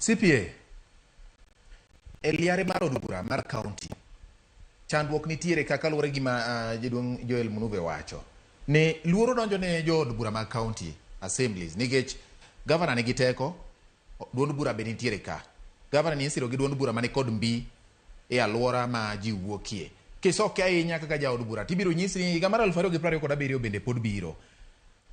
CPA e liare mar od bura mar county chandruok nitiere kaka luwore gi ma jaduong' Joel Munuve wacho ni luoro donjo ne jood bura mag county assemblies nikech gavana nigi teko, duond bura be nitiere ka. Gavana ni isiro gi duond bura mani kod mbi e alwora ma ji wuokie. Kisoke ahinya kaka jaod bura tibiro nyisi ni higa mar 2027 bende pod biro.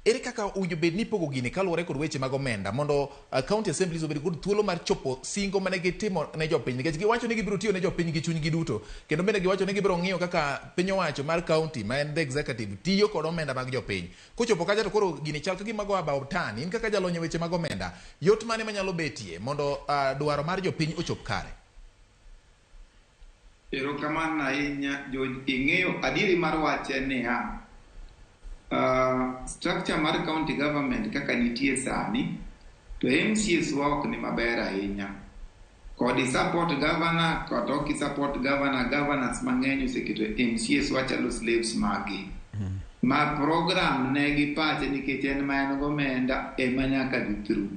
Ere kaka owinjo bed ni ipogo gini kaluwore kod weche mag omenda mondo county assemblies obed kod thuolo mar chopo singo mane gitimo ne jopiny nikech giwacho ni gibiro tiyo ne jopiny gi chunygi duto kendo bende giwacho ni gibiro ng'iyo kaka piny owacho mar county ma en the executive tiyo kod omenda mag jopiny. Kochopo kacha to koro gini chal ka gima go about turn. In kaka jalony e weche mag omenda, yot mane manyalo betie mondo dwaro mar jopiny ochop kare? Erokamano ahinya George. Ing'eyo adieri mar wach en niya, structure mar county government kaka nitie sani, to MCAs wa ok ni maber ahinya. Kod i support governor kata ok i support governor, governors mang'eny oseketo MCAs wa chalo slaves maggi. Ma program ne gi pache nikech en ma en gomenda ema nyaka dhi through.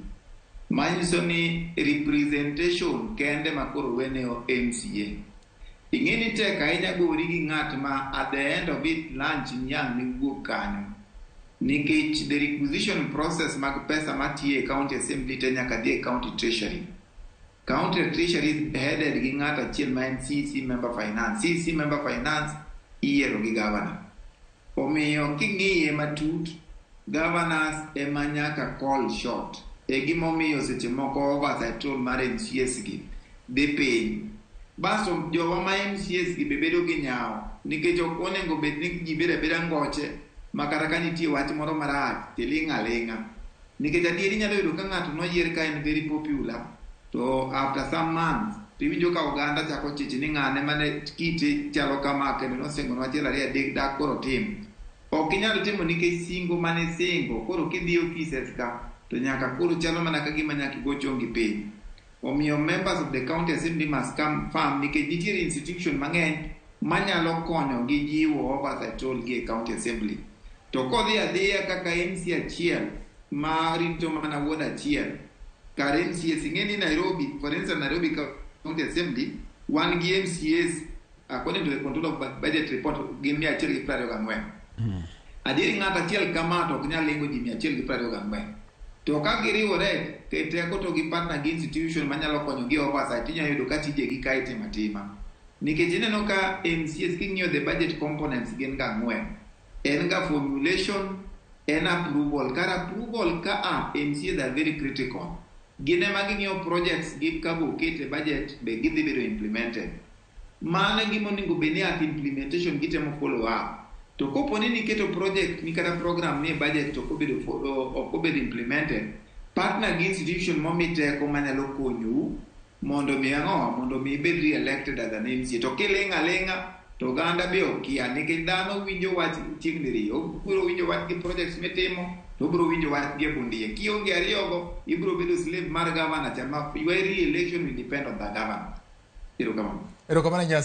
Manyiso ni representation kende ma koro wene MCA. Ing'e ni tek ahinya gori gi ng'at ma at the end of it lunch niang' ni wuok kanyo. Nikech the requisition process mag pesa matiyo e county assembly te nyaka dhi e county treasury. County treasury is headed gi ng'at achiel ma en CC member finance. CC member finance iyiero gi governor. Omiyo king'iye matut, governors ema nyaka call shot. E gimomiyo seche moko oversight role mar MCAs gi dhi piny. Basto jowa ma MCAs gi be bedo gi nyawo nikech ok onego bed ni ji bedo abeda ngoche ma kata ka nitie wach moro marach tiling' aling'a. Nikech adieri inyalo yudo ka ng'ato noyier ka en very popular to after some months tiwinjo ka oganda chako chich ni ng'ane mane kite chalo kama kendo nosingonwa achiel ariyo adek dak koro tim. Ok inyal timo nikech singo mane singo koro kidhi e offices ka to nyaka koro chalo mana ka gima nyaka igo chongi piny. Omiyo members of the county assembly must come firm nikech nitiere institution mang'eny manyalo konyo gi jiwo oversight role gi e county assembly. To kodhi adhiya kaka MCA achiel ma rito mana ward achiel kar MCAs ing'e ni Nairobi, for instance Nairobi County Assembly wan gi MCAs according to the control of budget report gin 124. Adieri ng'ato achiel kama to ok nyal lingo ji 124. To ka giriwore e teko to gi partner gi institution manyalo konyo gi oversight inyalo yudo ka tijegi ka itimo atima. Nikech ineno ka MCAs king'iyo the budget components gin ga ang'wen. En ga formulation, en approval. Kar approval ka a MCAs are very critical. Gin ema ging'iyo projects gi ka bo oket e budget be gidhi bedo implemented. Mano e gima onego bed ni at implementation gitemo follow up. To kopo ni niketo project ni kata program ni e budget to ok obedo ok obedo implemented, partner gi institution momi teko manyalo konyou mondo mi ang'o mondo mi ibed re-elected as an MCA. To kiling' aling'a to oganda be okia nikech dhano winjo wach chieng' diriyo. Obiro winjo wach gi projects mitimo to obiro winjo wach gi e bundia. Kionge ariyogo, ibiro bedo slave mar governor cha ma your re-election will depend on the governor. Erokamano. Erokamano ahinya.